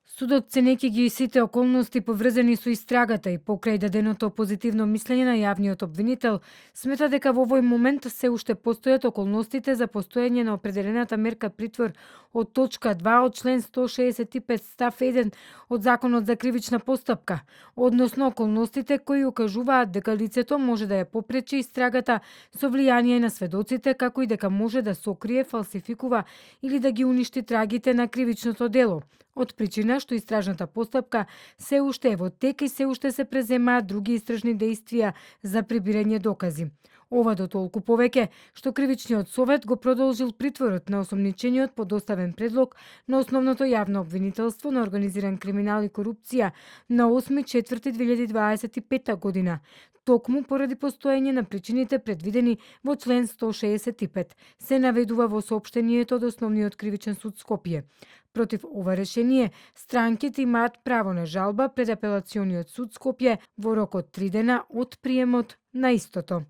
Судот, ценејќи ги сите околности поврзани со истрагата и покрај даденото позитивно мислење на јавниот обвинител, смета дека во овој момент се уште постојат околностите за постоење на определената мерка притвор од точка 2 од член 165 став 1 од Законот за кривична постапка, односно околностите кои укажуваат дека лицето може да ја попречи истрагата со влијание на сведоците, како и дека може да сокрие, фалсификува или да ги уништи трагите на кривичното дело, од причина што истражната постапка се уште е во тек и се уште се преземаат други истражни действија за прибирање докази. Ова до толку повеќе што Кривичниот совет го продолжил притворот на осомничениот по доставен предлог на основното јавно обвинителство на организиран криминал и корупција на 8.4.2025 година, токму поради постоење на причините предвидени во член 165, се наведува во соопштението од Основниот кривичен суд Скопје. Против ова решение, странките имаат право на жалба пред Апелациониот суд Скопје во рок од 3 дена од приемот на истото.